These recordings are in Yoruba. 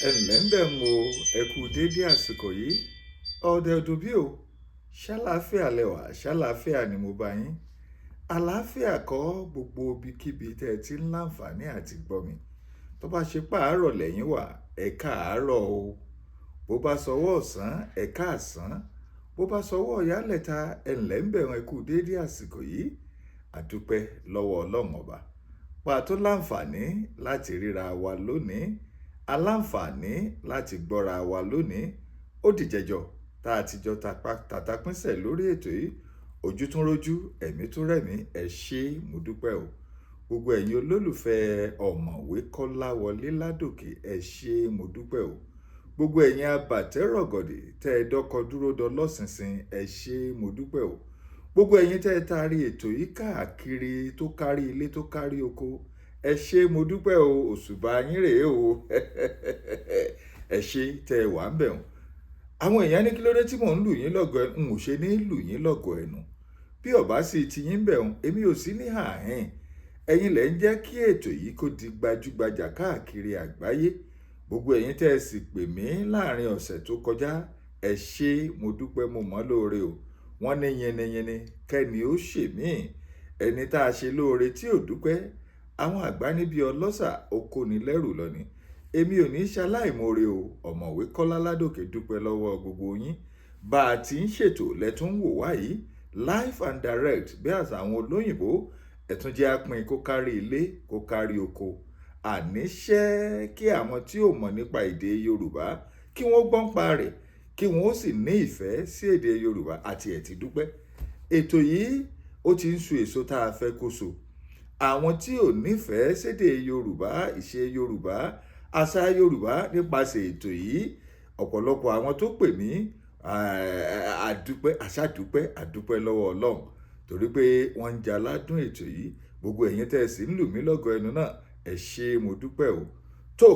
Ẹ ǹlẹ́ ń bẹ̀ ń o, ẹ kú déédé àsìkò yìí. Ọ̀dẹ̀ ò dùn bí o. Ṣáláfíà lẹwà, ṣáláfíà ni mo bá yín. Àlàáfíà kọ́ gbogbo ibikíbi tẹ́ ẹ ti ń láǹfààní àti gbọ́ mi. Tó bá ṣe pààrọ̀ lẹ́yìn wà, ẹ káàárọ̀ o. Bó bá sọwọ́ ọ̀sán, ẹ káàsán. Bó bá sọwọ́ ìyálẹ̀ta, ẹ ǹlẹ́ ń bẹ̀ ń ẹ kú déédé àsìkò yìí. Àdúpẹ́ lọ́wọ́ Ọlọ́run ọba. Pàtó láǹfààní láti ríra wa lónìí. Aláǹfààní láti gbọ́ra wa lónìí. Ó dìjẹjọ tá a ti jọ tàtàpínsẹ̀ lórí ètò yìí. Ojú tún rójú, ẹ̀mí tún rẹ̀mí, ẹ ṣé, mo dúpẹ́ o. Gbogbo ẹ̀yin olólùfẹ́ ọ̀mọ̀wé Kọ́láwọlé Ládòkè, ẹ ṣé, mo dúpẹ́ o. Gbogbo ẹ̀yin abàtẹ́rọ̀gọ̀dì tẹ́ ẹ dọ́kọ dúró dọ lọ́sìnsin, ẹ ṣé, mo dúpẹ́ o. Gbogbo ẹ̀yin tẹ́ ẹ taari ètò yìí káàkiri tó kárí ilé tó kárí oko, ẹ ṣé, mo dúpẹ́ o. Òṣùbà yín rèé o. Ẹ ṣé tẹ́ ẹ wà ń bẹ̀ wọ́n. Àwọn èèyàn ní kí ló dé tí mò ń lù yín lọ́gọ ẹnu, n ò ṣe ní lù yín lọ́gọ ẹnu. Bí ọ̀bá sì ti yín bẹ̀ wọ́n, èmi ò sí ní ààhín. Ẹ̀yin lẹ ń jẹ́ kí ètò yìí kó di gbajúgbajà káàkiri àgbáyé. Gbogbo ẹ̀yin tẹ́ ẹ sì pè mí láàrin ọ̀sẹ̀ tó kọjá, ẹ ṣé, mo dúpẹ́, mo mọ̀ lóore o. Wọ́n ní yinniyinni kẹ́ni ó ṣe mí. Ẹni tá a ṣe lóore tí ò dúpẹ́, àwọn àgbà níbi ọlọ́ṣà ó kóni lẹ́rù lọ ni. Èmi ò ní ṣaláìmoore o. Ọ̀mọ̀wé Kọ́lá Ládòkè dúpẹ́ lọ́wọ́ gbogbo yín. Bá a ti ń ṣètò lẹ́tún wò wá yìí, live and direct bí àṣà àwọn olóyìnbó, ẹ̀tún jẹ́ apin kó kárí ilé kó kárí oko. Àníṣẹ́ kí àwọn tí ò mọ̀ nípa èdè Yorùbá kí wọ́n gbọ́n pa rẹ̀, kí wọ́n ó sì ní ìfẹ́ sí èdè Yorùbá àti ẹ̀ ti dúpẹ́. Ètò yìí ó ti ń so èso tá a fẹ́ kó so. Àwọn tí ò nífẹ̀ẹ́ sédè Yorùbá, ìṣe Yorùbá, àṣà Yorùbá nípasẹ̀ ètò yìí, ọ̀pọ̀lọpọ̀ àwọn tó pè mí, àdúpẹ́, àṣàdúpẹ́, àdúpẹ́ lọ́wọ́ Ọlọ́run torí pé wọ́n ń jaládùn ètò yìí. Gbogbo ẹ̀yin tẹ́ ẹ sì ń lù mí lọ́gọ ẹnu náà, ẹ ṣé, mo dúpẹ́ o. Tó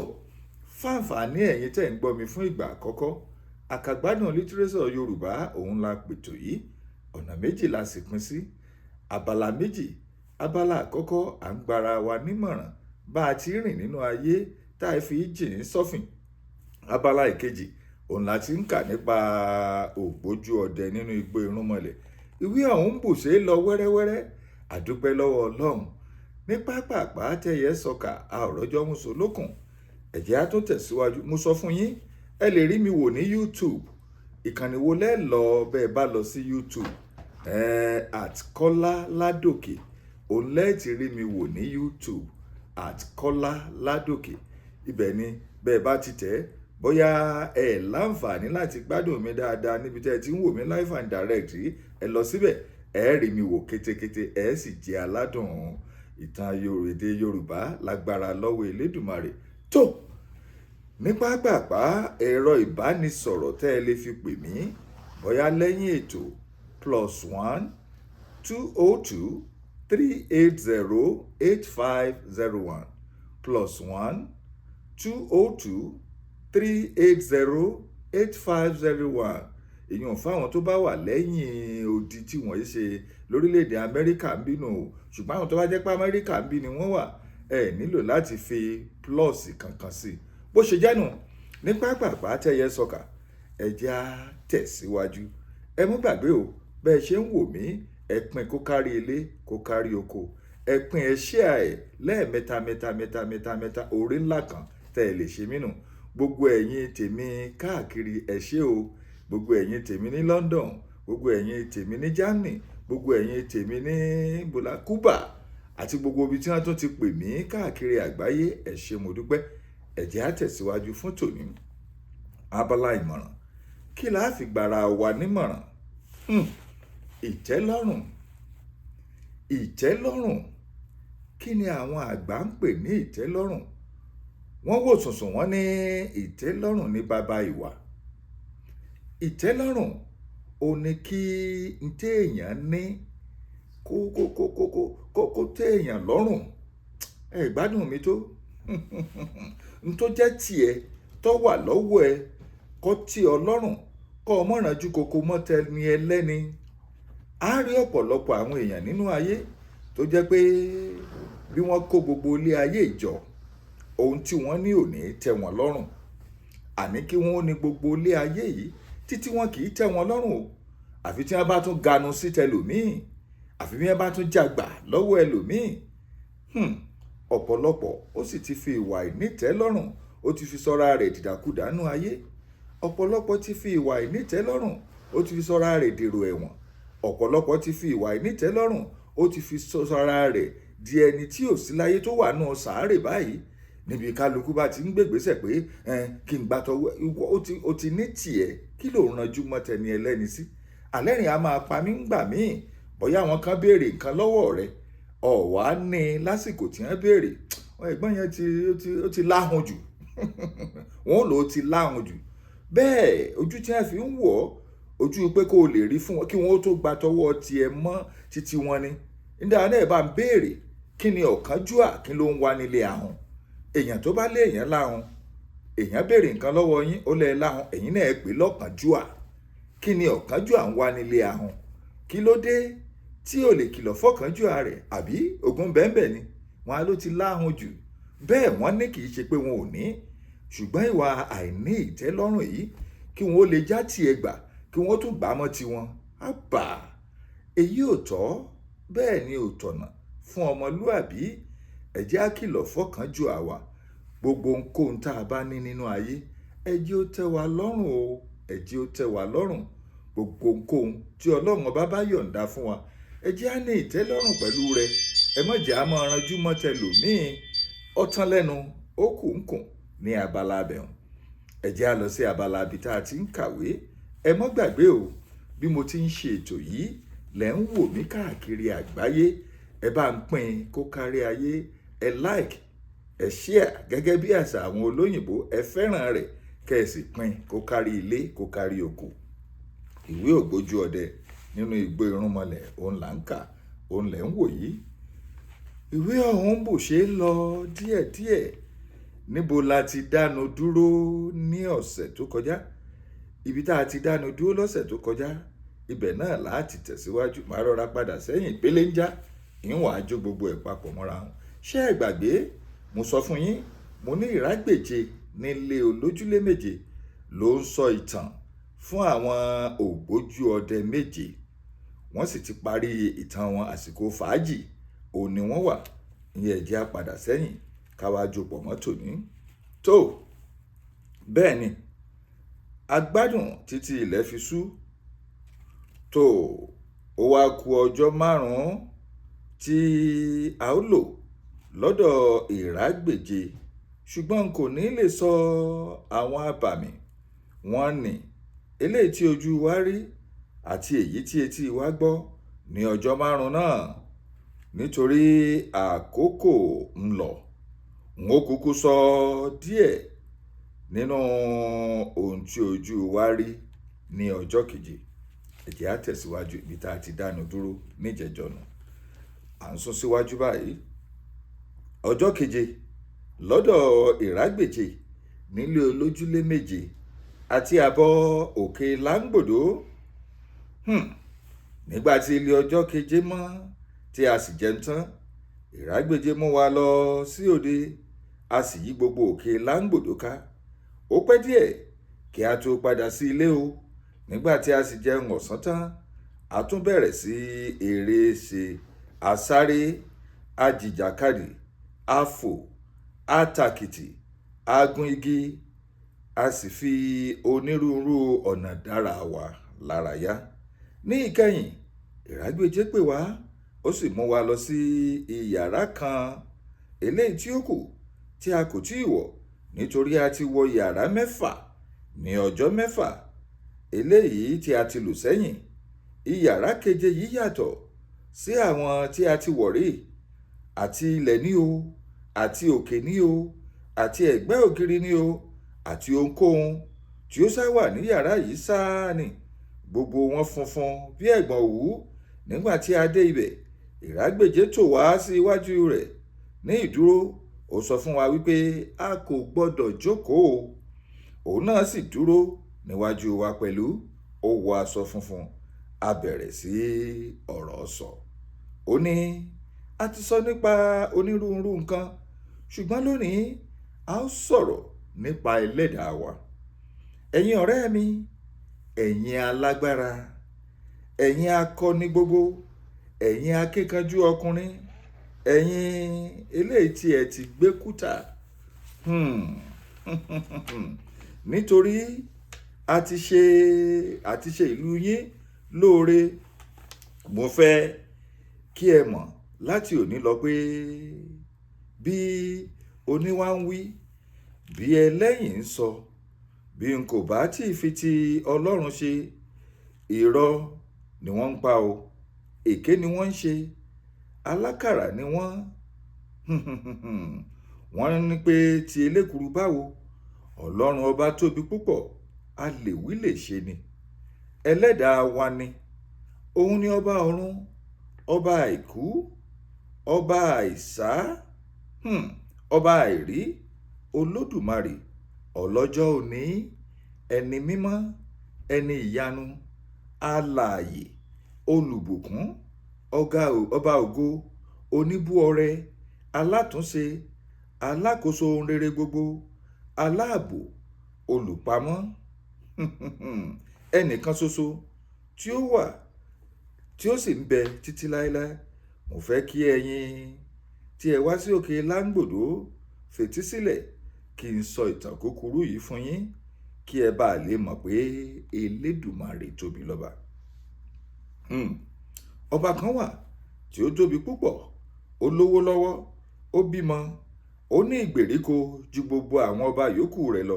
fáǹfààní ẹ̀yin tẹ́ ń gbọ́ mi fún ìgbà àkọ́kọ́, àkàgbádùn lítírésọ̀ Yorùbá òun la pètò yìí. Ọ̀nà méjì la sì pín sí. Abala méjì. Abala àkọ́kọ́, à ń gbara wa nímọ̀ràn bá a ti rìn nínú ayé tá a fi jìn sọ́fìn. Abala ìkejì, òun la ti ń kà nípa ògbójú ọdẹ nínú igbó irúnmọlẹ̀. Ìwé ọ̀hún ń bùṣe lọ wẹ́rẹ́wẹ́rẹ́. Àdúpẹ́ lọ́wọ́ Ọlọ́run. Ní pápápá tẹ́yẹ sọkà, a ò rọ́jọ́ mú so lókun. Ẹ̀jẹ̀ á tún tẹ̀síwájú. Mo sọ fún yín, ẹ lè rí mi wò ní YouTube. Ìkànnì wo lẹ́ lọ bẹ́ẹ̀ bá lọ sí YouTube? At Kọ́lá Ládòkè. Òun lẹ́ ti rí mi wò ní YouTube, at Kọ́lá Ládòkè. Ibẹ̀ ni bẹ́ẹ̀ bá ti tẹ̀, bóyá ẹ láǹfààní láti gbádùn mi dáadáa níbi tí ẹ ti ń wò mí live and direct rí, ẹ lọ síbẹ̀, ẹ rí mi wò kétékété, ẹ sì jẹ́ aládùn ìtàn èdè Yorùbá lágbára lọ́wọ́ Elédùmarè. Tó ní pápápá, ẹ̀rọ ìbánisọ̀rọ̀ tẹ́ ẹ lè fi pè mí bóyá lẹ́yìn ètò, +1 202 380 8501, +1 202 380 8501. Èyàn fáwọn tó bá wà lẹ́yìn odi tí wọ́n ṣe lórílẹ̀‐èdè Amẹ́ríkà ń bínú o. Ṣùgbọ́n àwọn tó bá jẹ́ pé Amẹ́ríkà ń bí ni wọ́n wà, ẹ nílò láti fi plus kankan sí i. Bó ṣe jẹ́nu ní pápápá tẹ́yẹ sọkà, ẹ jẹ́ á tẹ̀síwájú. Ẹ mú gbàgbé o, bẹ́ẹ̀ ṣe ń wò mí, ẹ pín kó kárí ilé kó kárí oko. Ẹ pín, ẹ share ẹ̀ lẹ́ẹ̀mẹ́ta mẹ́ta mẹ́ta mẹ́ta mẹ́ta. Orí ńlá kan tẹ́ ẹ lè ṣe mí nù. Gbogbo ẹ̀yin tèmi káàkiri, ẹ ṣé o. Gbogbo ẹ̀yin tèmi ní London, gbogbo ẹ̀yin tèmi ní Germany, gbogbo ẹ̀yin tèmi ní bọ́lá Cuba àti gbogbo ibi tí wọ́n tún ti pè mí káàkiri àgbáyé, ẹ ṣé, mo dúpẹ́. Ẹ jẹ́ á tẹ̀síwájú fún tòní. Abala ìmọ̀ràn. Kí la fi gbára wa nímọ̀ràn? Ìtẹ́lọ́rùn. Ìtẹ́lọ́rùn. Kí ni àwọn àgbà ń pè ní ìtẹ́lọ́rùn? Wọ́n wò sùnsùn, wọ́n ní ìtẹ́lọ́rùn ní baba ìwà. Ìtẹ́lọ́rùn ò ní kí n téèyàn ní kó kó kó kó kó kó kó téèyàn lọ́rùn. Ẹ gbádùn mi tó. N tó jẹ́ tiẹ̀ tó wà lọ́wọ́ ẹ kó tí ọ lọ́rùn, kó o mọ̀ràn ju koko mọ́ tẹni ẹlẹ́ni. A rí ọ̀pọ̀lọpọ̀ àwọn èèyàn nínú ayé tó jẹ́ pé bí wọ́n kó gbogbo ilé ayé ìjọ, ohun tí wọ́n ní ò ní tẹ́ wọn lọ́rùn. Àní kí wọ́n ó ní gbogbo ilé ayé yìí títí wọn kì í tẹ́ wọn lọ́rùn o, àfi tí wọ́n bá tún ganu sí tẹlòmíì, àfi bí wọ́n bá tún jàgbà lọ́wọ́ ẹlòmíì. Ọ̀pọ̀lọpọ̀ ó sì ti fi ìwà ìnítẹ́lọ́rùn, ó ti fi sọ́ra rẹ̀ dìdàkudà nú ayé. Ọ̀pọ̀lọpọ̀ ti fi ìwà ìnítẹ́lọ́rùn, ó ti fi sọ́ra rẹ̀ dèrò ẹ̀wọ̀n. Ọ̀pọ̀lọpọ̀ ti fi ìwà ìnítẹ́lọ́rùn, ó ti fi sọ́ra rẹ̀ di ẹni tí ò sí láyé tó wà nù sàárè báyìí. Níbi kálukú bá ti ń gbègbèsẹ̀ pé kí n gbà tọwọ́ ìwọ, ó ti ní tiẹ̀, kí ló ń ranjú mọ́ tẹni ẹlẹ́ni sí? Àlẹ́rìn á máa pa mí ń gbà míì bóyá àwọn kan béèrè nǹkan lọ́wọ́ rẹ̀, ọ̀wá ní lásìkò tí wọ́n béèrè. Ẹ̀gbọ́n yẹn ó ti láhùn jù. Wọ́n lò ó ti láhùn jù. Bẹ́ẹ̀ ojú tí wọ́n fi ń wọ̀ ọ́, ojú pé kó o lè rí fún wọn kí wọ́n ó tó gba tọwọ́ tiẹ̀ mọ́ títí wọn ni. Nígbà náà bá ń béèrè kí ni ọ̀kánjúà, kí ló ń wá nílé ahun? Èèyàn tó bá lé èèyàn láhun, èèyàn béèrè nǹkan lọ́wọ́ yín, ó lẹ́ láhun, ẹ̀yin náà pè lọ́kánjúà. Kí ni ọ̀kánjúà ń wá nílé ahun? Kí ló dé tí ò lè kìlọ̀ fọ́kánjúà rẹ̀? Àbí ogun bẹ́ẹ̀nbẹ́ẹ̀ ni wọn á ló ti láhun jù. Bẹ́ẹ̀ wọ́n ní kì í ṣe pé wọn ò ní, ṣùgbọ́n ìwà àìní ìtẹ́lọ́rùn yìí kí wọn ó lè já tiẹ̀ gbà, kí wọ́n tún gbà mọ́ tiwọn. Àbà èyí ò tọ́, bẹ́ẹ̀ ni ò tọ̀nà fún ọmọlúàbí. Ẹ jẹ́ á kìlọ̀ fọ́kánjúà wa. Gbogbo ohunkóhun tá a bá ní nínú ayé, ẹ jẹ́ ó tẹ́ wa lọ́rùn o, ẹ jẹ́ ó tẹ́ wa lọ́rùn. Gbogbo ohunkóhun tí Ọlọ́run ọba bá yọ̀ǹda fún wa, ẹ jẹ́ á ní ìtẹ́lọ́rùn pẹ̀lú rẹ̀. Ẹ má jẹ́ á máa ranjú mọ́ tẹlòmíì. Ó tán lẹ́nu, ó kù ń kùn ní abala abẹ̀hùn. Ẹ jẹ́ á lọ sí abala ibi tá a ti ń kàwé. Ẹ má gbàgbé o, bí mo ti ń ṣe ètò yìí lẹ̀ ń wò mí káàkiri àgbáyé. Ẹ bá ń pín kó kárí ayé, ẹ like, ẹ share gẹ́gẹ́ bí àṣà àwọn olóyìnbó, ẹ fẹ́ràn rẹ̀ kẹ́ ẹ sì pín kó kárí ilé, kó kárí oko. Ìwé Ògbójú Ọdẹ nínú Igbó Irúnmọlẹ̀, òun là ń kà, òun lẹ̀ ń wò yìí. Ìwé ọ̀hún bò ṣe é lọ díẹ̀díẹ̀. Níbo la ti dánu dúró ní ọ̀sẹ̀ tó kọjá? Ibi tá a ti dánu dúró lọ́sẹ̀ tó kọjá, ibẹ̀ náà là á ti tẹ̀síwájú. Màá rọra padà sẹ́yìn pélénjá, ìwọ̀n àjò gbogbo ẹ̀ papọ̀ mọ́ra wọn. Ṣé ẹ gbàgbé? Mo sọ fún yín, mo ní Ìrágbèje nílé olójúlé méje ló ń sọ ìtàn fún àwọn ògbójú ọdẹ méje. Wọ́n sì ti parí ìtàn wọn, àsìkò fàájì òun ni wọ́n wà. Ìyẹn ẹ jẹ́ á padà sẹ́yìn ká wá jó pọ̀ mọ́ tòní. Tó bẹ́ẹ̀ ni, a gbádùn títí ilẹ̀ fi ṣú. Tó ó wá ku ọjọ́ márùn-ún tí a ó lò lọ́dọ̀ Ìrágbèje, ṣùgbọ́n n kò ní lè sọ àwọn abàmì wọn nì eléyìí tí ojú wa rí àti èyí tí etí wa gbọ́ ní ọjọ́ márùn-ún náà, nítorí àkókò ń lọ. N ó kúkú sọ díẹ̀ nínú ohun tí ojú wa rí ní ọjọ́ keje. Ẹ jẹ́ á tẹ̀síwájú ibi tá a ti dánu dúró níjẹ̀jọ́ nù. À ń sún síwájú báyìí. Ọjọ́ keje lọ́dọ̀ Ìrágbèje nílé olójúlé méje àti àbọ̀ òkè Láńgbòdo. Nígbà tí ilé ọjọ́ keje mọ́ tí a sì jẹun tán, Ìrágbèje mú wa lọ sí òde, a sì yí gbogbo òkè Láńgbòdo ká. Ó pẹ́ díẹ̀ kí a tó padà sí ilé o. Nígbà tí a sì jẹun ọ̀sán tán, a tún bẹ̀rẹ̀ sí eré ṣe. A sáré, a jìjàkadì, a fò, a tàkìtì, a gun igi, a sì fi onírúurú ọ̀nà dára wa lárayá. Ní ìkẹyìn, Ìrágbèje pè wá, ó sì mú wa lọ sí ìyàrá kan eléyìí tí ó kù tí a kò tíì wọ̀, nítorí a ti wọ yàrá mẹ́fà ní ọjọ́ mẹ́fà eléyìí tí a ti lò sẹ́yìn. Ìyàrá keje yìí yàtọ̀ sí àwọn tí a ti wọ̀ rí. Àti ilẹ̀ ní o, àti òkè ní o, àti ẹ̀gbẹ́ ògiri ní o, àti ohunkóhun tí ó sá wà ní yàrá yìí sáá ni. Gbogbo wọn funfun bí ẹ̀gbọ̀n òwú. Nígbà tí a dé ibẹ̀, Ìrágbèje tò wá sí iwájú rẹ̀ ní ìdúró. Ó sọ fún wa wípé a kò gbọdọ̀ jókòó. Òun náà sì dúró níwájú wa pẹ̀lú. Ó wọ aṣọ funfun. A bẹ̀rẹ̀ sí ọ̀rọ̀ sọ. Ó ní, a ti sọ nípa onírúurú nǹkan, ṣùgbọ́n lónìí a ó sọ̀rọ̀ nípa ẹlẹ́dàá wa. Ẹ̀yin ọ̀rẹ́ mi, ẹ̀yin alágbára, ẹ̀yin akọni gbogbo, ẹ̀yin akíkanjú ọkùnrin, ẹ̀yin eléyìí tí ẹ ti gbé kútà. Nítorí a ti ṣe, a ti ṣe ìlú yín lóore. Mo fẹ́ kí ẹ mọ̀ láti òní lọ pé bí oníwà ń wí, bí ẹlẹ́yìn ń sọ, bí n kò bá tí fi ti Ọlọ́run ṣe, irọ́ ni wọ́n ń pa o, èké ni wọ́n ń ṣe, alákàrà ni wọ́n. Wọ́n ní pé ti elékuru báwo, Ọlọ́run ọba tóbi púpọ̀, a lè wí lè ṣe ni. Ẹlẹ́dàá wa ni, òun ni ọba ọ̀run, ọba àìkú, ọba àìsá, ọba àìrí, Olódùmarè, ọlọ́jọ́ òní, ẹni mímọ́, ẹni ìyanu, alààyè, olùbùkún, ọba ògo, oníbú ọrẹ, alátúnṣe, alákòóso ohun rere gbogbo, aláàbò, olùpamọ́, ẹnìkan ṣoṣo tí ó wà, tí ó sì ń bẹ títí láéláé. Mo fẹ́ kí ẹ̀yin tí ẹ wá sí òkè Láńgbòdo fetísílẹ̀ kí n sọ ìtàn kúkúrú yìí fún yín, kí ẹ bá lè mọ̀ pé Elédùmarè tóbi lọ́ba. Ọba kan wà tí ó tóbi púpọ̀, ó lówó lọ́wọ́, ó bímọ, ó ní ìgbèríko ju gbogbo àwọn ọba yòókù rẹ̀ lọ,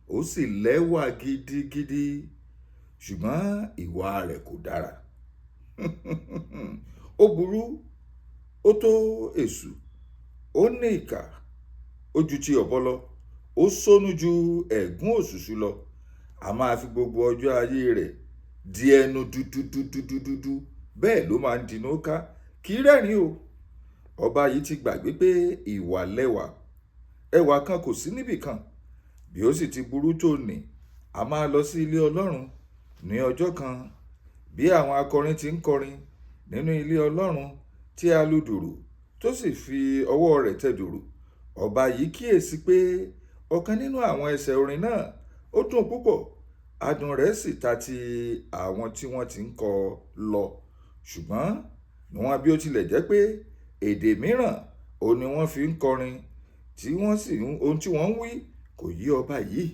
ó sì lẹ́wà gidigidi, ṣùgbọ́n ìwà rẹ̀ kò dára. Ó burú, ó tó èṣù, ó ní ìkà, ó ju ti ọ̀bọ lọ, ó sónú ju ẹ̀gún òṣùṣù lọ. A máa fi gbogbo ọjọ́ ayé rẹ̀ di ẹnu dúdúdúdúdúdú, bẹ́ẹ̀ ló máa ń dinú ká, kì í rẹ́rìn o. Ọba yìí ti gbàgbé pé ìwà lẹ́wà, ẹwà kan kò sí níbì kan. Bí ó sì ti burú tó nì, a máa lọ sí ilé Ọlọ́run ní ọjọ́ kan. Bí àwọn akọrin ti ń kọrin nínú ilé Ọlọ́run tí a lu dùrù tó sì fi ọwọ́ rẹ̀ tẹ dùrù, ọba yìí kíyèsi pé ọ̀kan nínú àwọn ẹsẹ̀ orin náà ó dùn púpọ̀, adùn rẹ̀ sì ta ti àwọn tí wọ́n ti ń kọ lọ. Ṣùgbọ́n níwọ̀n bí ó tilẹ̀ jẹ́ pé èdè mìíràn òun ni wọ́n fi ń kọrin, tí wọ́n sì ń, ohun tí wọ́n ń wí kò yé ọba yìí.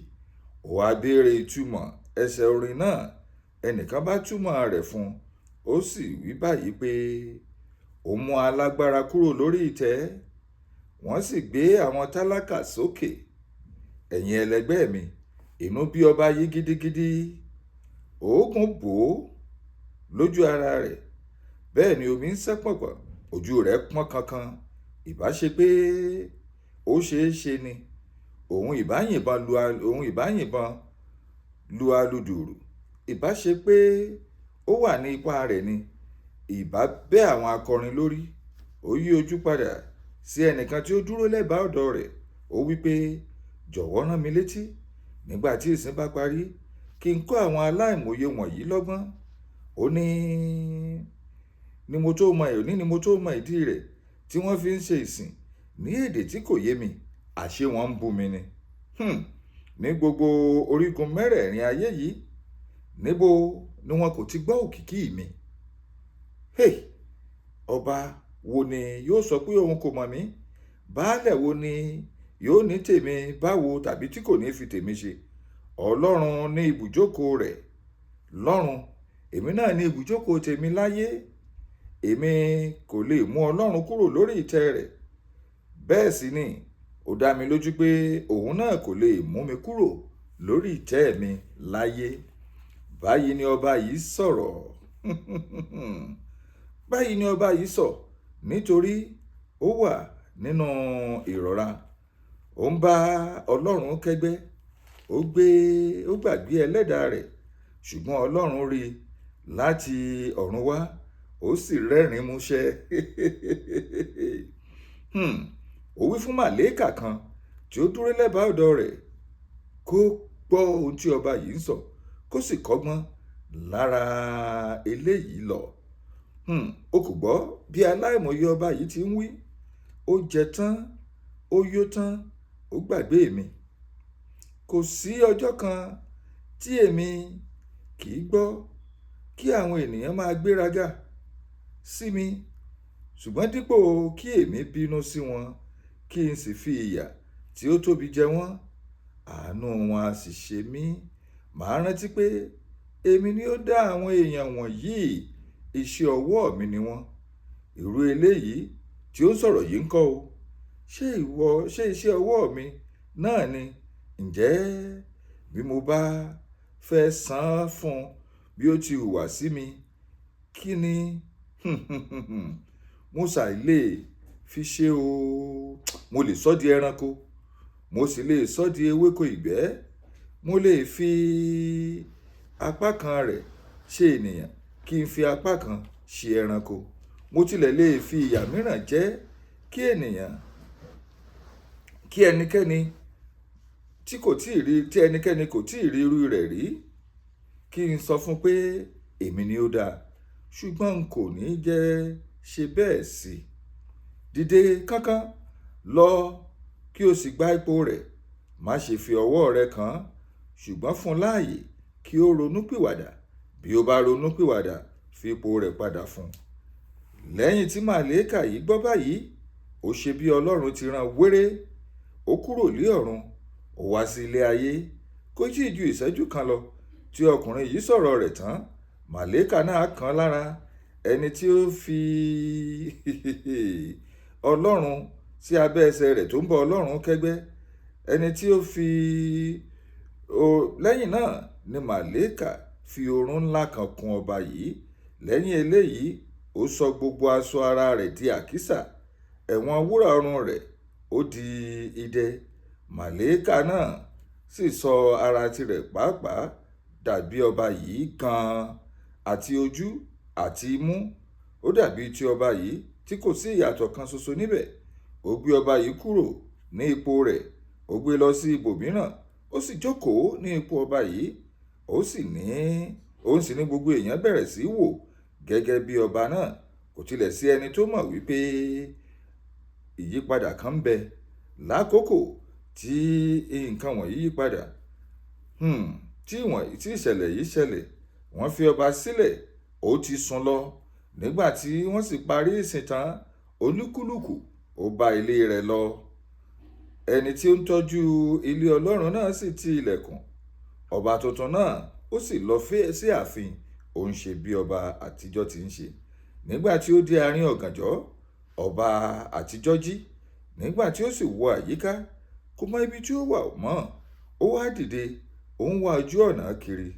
Ó wá béèrè ìtumọ̀ ẹsẹ̀ orin náà. Ẹnìkan bá túmọ̀ rẹ̀ fún un, ó sì wí báyìí pé ó mú alágbára kúrò lórí ìtẹ́, wọ́n sì gbé àwọn tálákà sókè. Ẹ̀yin ẹlẹgbẹ́ mi, inú bí ọba yìí gidigidi, òógùn bò ó lójú ara rẹ̀, bẹ́ẹ̀ ni omi ń sẹ́ pọ̀npọ̀n, ojú rẹ̀ pọ́n kankan. Ìbá ṣe pé ó ṣe é ṣe ni, òun ìbá yìnbọn lu, òun ìbá yìnbọn lu aludùrù. Ìbá ṣe pé ó wà ní ipá rẹ̀ ni, ìbá bẹ́ àwọn akọrin lórí. Ó yí ojú padà sí ẹnìkan tí ó dúró lẹ́bàá ọ̀dọ̀ rẹ̀. Ó wí pé, jọ̀wọ́ rán mi létí nígbà tí ìsìn bá parí kí n kọ́ àwọn aláìmòye wọ̀nyí lọ́gbọ́n. Ó ní, ni mo tó mọ, òní ni mo tó mọ ìdí rẹ̀ tí wọ́n fi ń ṣe ìsìn ní èdè tí kò yé mi, àṣé wọ́n ń bú mi ni. Ní gbogbo orígun mẹ́rẹ̀ẹ̀rin ayé yìí, níbo ni wọn kò ti gbọ́ òkìkí mi? Hey! Ọba wo ni yóò sọ pé òun kò mọ̀ mí? Baálẹ̀ wo ni yóò ní tèmi báwo tàbí tí kò ní fi tèmi ṣe? Ọlọ́run ní ibùjókòó rẹ̀ lọ́run, èmi náà ní ibùjókòó tèmi láyé. Èmi kò lè mú Ọlọ́run kúrò lórí ìtẹ́ rẹ̀. Bẹ́ẹ̀ sì ni ó dá mi lójú pé òun náà kò lè mú mi kúrò lórí ìtẹ́ mi láyé. Báyìí ni ọba yìí sọ̀rọ̀. Báyìí ni ọba yìí sọ, nítorí ó wà nínú ìrora. Ó ń bá Ọlọ́run kẹ́gbẹ́, ó gbé, ó gbàgbé ẹlẹ́dàá rẹ̀. Ṣùgbọ́n Ọlọ́run rí i láti ọ̀run wá, ó sì rẹ́rìn músẹ́. Ó wí fún màlẹ́kà kan tí ó dúró lẹ́bàá ọ̀dọ̀ rẹ̀ kó gbọ́ ohun tí ọba yìí ń sọ, kó sì kọ́gbọ́n lára eléyìí lọ. O kò gbọ́ bí aláìmọye ọba yìí ti ń wí. Ó jẹ tán, ó yó tán, ó gbàgbé mi. Kò sí ọjọ́ kan tí èmi kì í gbọ́ kí àwọn ènìyàn máa gbéraga sí mi. Ṣùgbọ́n dípò kí èmi bínú sí wọn, kí n sì fi ìyà tí ó tóbi jẹ wọ́n, àánú wọn a sì ṣe mí. Màá rántí pé èmi ni ó dá àwọn èèyàn wọ̀nyí, iṣẹ́ ọwọ́ mi ni wọ́n. Irú eléyìí tí ó ń sọ̀rọ̀ yìí ń kọ́ o. Ṣé ìwọ, ṣé iṣẹ́ ọwọ́ mi náà ni? Ǹjẹ́ bí mo bá fẹ́ san án fún bí ó ti hùwà sí mi, kí ni mo ṣàì lè fi ṣe o? Mo lè sọ́ di ẹranko, mo sì lè sọ́ di ewéko ìgbẹ́. Mo lè fi apá kan rẹ̀ ṣe ènìyàn, kí n fi apá kan ṣe ẹranko. Mo tilẹ̀ lè fi ìyà mìíràn jẹ́ kí ènìyàn, kí ẹnikẹ́ni tí kò tíì rí, tí ẹnikẹ́ni kò tíì rí irú rẹ̀ rí, kí n sọ fún pé èmi ni ó dáa. Ṣùgbọ́n n kò ní jẹ́ ṣe bẹ́ẹ̀ sí. Dìde kánkán lọ kí o sì gba ipò rẹ̀. Má ṣe fi ọwọ́ rẹ kàn án, ṣùgbọ́n fún un láàyè kí ó ronúpìwàdà. Bí ó bá ronúpìwàdà, fi ipò rẹ̀ padà fún un. Lẹ́yìn tí màlẹ́kà yìí gbọ́ báyìí, ó ṣe bí Ọlọ́run ti rán wéré. Ó kúrò lé ọ̀run, ó wá sí ilé ayé. Kò tí ì ju ìṣẹ́jú kan lọ tí ọkùnrin yìí sọ̀rọ̀ rẹ̀ tán. Màlẹ́kà náà kan lára ẹni tí ó fi Ọlọ́run sí abẹ́ ẹsẹ̀ rẹ̀ tó ń bọ Ọlọ́run kẹ́gbẹ́. Ẹni tí ó fi lẹ́yìn náà ni màlẹ́kà fi oorun ńlá kan kún ọba yìí. Lẹ́yìn eléyìí, ó sọ gbogbo aṣọ ara rẹ̀ di àkísà, ẹ̀wọ̀n wúrà ọrùn rẹ̀ ó di idẹ. Màlẹ́kà náà sì sọ ara tirẹ̀ pàápàá dàbí ọba yìí gan-an, àti ojú àti imú. Ó dàbí ti ọba yìí tí kò sí ìyàtọ̀ kan ṣoṣo níbẹ̀. Ó gbé ọba yìí kúrò ní ipò rẹ̀, ó gbé lọ sí ibòmíràn, ó sì jókòó ní ipò ọba yìí. Ó sì ní, òun sì ní gbogbo èèyàn bẹ̀rẹ̀ sí í wò gẹ́gẹ́ bí ọba náà. Kò tilẹ̀ sí ẹni tó mọ̀ wípé ìyípadà kan ń bẹ lákòókò tí nǹkan wọ̀nyí yípadà. Tí ìwọ̀n, tí ìṣẹ̀lẹ̀ yìí ṣẹlẹ̀, wọ́n fi ọba sílẹ̀, ó ti sùn lọ. Nígbà tí wọ́n sì parí ìsìn tán, olúkúlùkù ó bá ilé rẹ̀ lọ. Ẹni tí ó ń tọ́jú ilé Ọlọ́run náà sì ti ilẹ̀kùn. Ọba tuntun náà ó sì lọ sí ààfin, ó ń ṣe bí ọba àtijọ́ ti ń ṣe. Nígbà tí ó dé àárín ọ̀gànjọ́, ọba àtijọ́ jí. Nígbà tí ó sì wọ àyíká, kò mọ ibi tí ó wà mọ́. Ó wá dìde, ó ń wá ojú ọ̀nà kiri.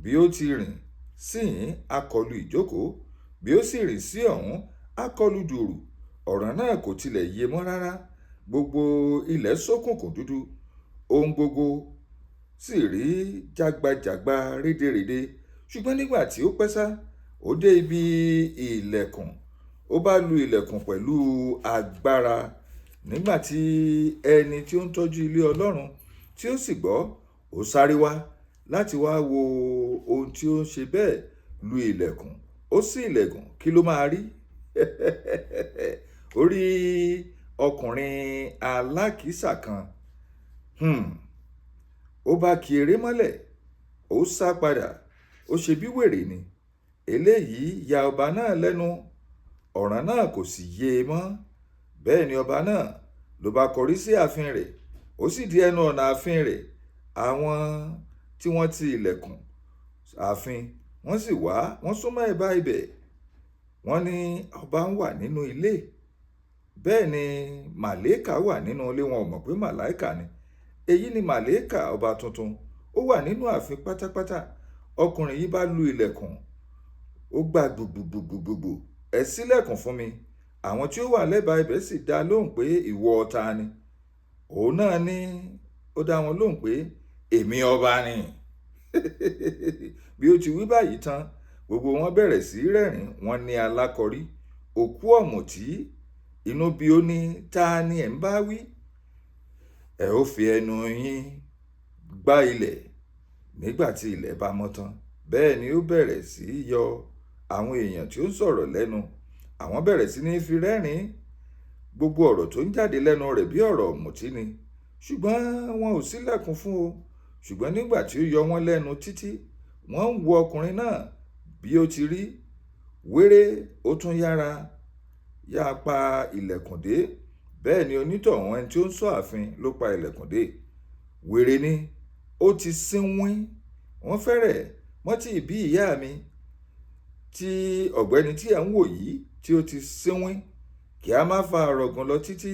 Bí ó ti rìn síhìn, á kọlu ìjókòó. Bí ó sì rìn sí ọ̀hún, á kọlu dùùrù. Ọ̀rọ̀ náà kò tilẹ̀ yé mọ́ rárá. Gbogbo ilẹ̀ ṣókùnkùn dúdú. Ohun gbogbo sì rí jagbajàgba rédèrèdè. Ṣùgbọ́n nígbà tí ó pẹ́ sá, ó dé ibi ilẹ̀kùn. Ó bá lu ilẹ̀kùn pẹ̀lú agbára. Nígbà tí ẹni tí ó ń tọ́jú ilé Ọlọ́run tí ó sì gbọ́, ó sáré wá láti wá wo ohun tí ó ń ṣe bẹ́ẹ̀ lu ilẹ̀kùn. Ó ṣí ilẹ̀kùn, kí ló máa rí? Ó rí ọkùnrin alákìísà kan. Ó bá ki eré mọ́lẹ̀, ó sá padà, ó ṣe bí wèrè ni. Eléyìí ya ọba náà lẹ́nu. Ọ̀ràn náà kò sì yé e mọ́. Bẹ́ẹ̀ ni ọba náà ló bá kọrí sí ààfin rẹ̀. Ó sì di ẹnu ọ̀nà ààfin rẹ̀. Àwọn tí wọ́n ti ilẹ̀kùn ààfin, wọ́n sì wá, wọ́n súnmọ́ ẹ̀bá ibẹ̀. Wọ́n ní ọba ń wà nínú ilé. Bẹ́ẹ̀ ni màlẹ́kà wà nínú ilé, wọn ò mọ̀ pé màláìkà ni. Èyí ni màlẹ́kà ọba tuntun. Ó wà nínú ààfin pátápátá. Ọkùnrin yìí bá lu ilẹ̀kùn, ó gba gbùgbùgbùgbùgbù, ẹ ṣílẹ̀kùn fún mi. Àwọn tí ó wà lẹ́bàá ibẹ̀ sì dá lóhùn pé ìwọ ta ni? Òun náà ní ó dá wọn lóhùn pé èmi ọba ni. Bí ó ti wí báyìí tán, gbogbo wọn bẹ̀rẹ̀ sí í rẹ́rìn-ín. Wọ́n ní alákọ̀rí, òkú ọ̀mùtí, inú bí ó ní ta ni ẹ̀ ń bá wí? Ẹ ó fi ẹnu yín gbá ilẹ̀ nígbà tí ilẹ̀ bá mọ́ tán. Bẹ́ẹ̀ ni ó bẹ̀rẹ̀ sí í yọ àwọn èèyàn tí ó ń sọ̀rọ̀ lẹ́nu. Àwọn bẹ̀rẹ̀ sí ní fi rẹ́rìn-ín. Gbogbo ọ̀rọ̀ tó ń jáde lẹ́nu rẹ̀ bí ọ̀rọ̀ ọ̀mùtí ni. Ṣùgbọ́n wọn ò ṣílẹ̀kùn fún o. Ṣùgbọ́n nígbà tí ó yọ wọ́n lẹ́nu títí, wọ́n ń wo ọkùnrin náà bí ó ti rí wéré, ó tún yára yá pa ilẹ̀kùn dé. Bẹ́ẹ̀ ni onítọ̀hún, ẹni tí ó ń ṣọ́ ààfin, ló pa ilẹ̀kùn dé. Wèrè ni, ó ti sínwín. Wọ́n fẹ́rẹ̀ mọ́ tí bí ìyá mi tí ọ̀gbẹ́ni tí ẹ̀ ń wò yìí tí ó ti sínwín. Kí a má fa ọ̀rọ̀ gùn lọ títí,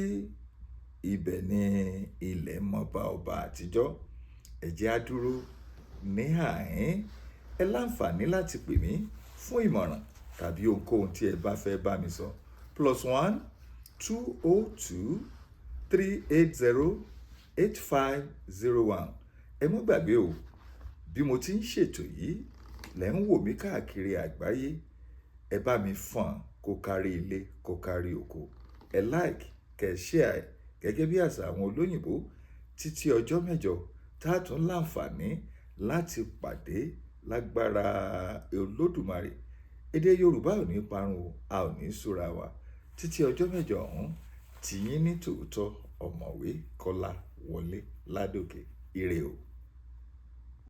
ibẹ̀ ni ilẹ̀ mọba ọba àtijọ́. Ẹ jẹ́ á dúró ní àhín. Ẹ láǹfààní láti pè mí fún ìmọ̀ràn tàbí ohunkóhun tí ẹ bá fẹ́ bá mi sọ. +1 202 380 8501. Ẹ má gbàgbé o, bí mo ti ń ṣètò yìí lẹ̀ ń wò mí káàkiri àgbáyé. Ẹ bá mi fọ́n kó kárí ilé, kó kárí oko. Ẹ like, kẹ́ share ẹ̀ gẹ́gẹ́ bí àṣà àwọn olóyìnbó. Títí ọjọ́ mẹ́jọ tá a tún láǹfààní láti pàdé lágbára Olódùmarè. Èdè Yorùbá ò ní parun o, a ò ní súra wa. Títí ọjọ́ mẹ́jọ ọ̀hún, tìyín ní tòótọ́, Ọ̀mọ̀wé Kọ́lá Wọlé Ládòkè. Ire o.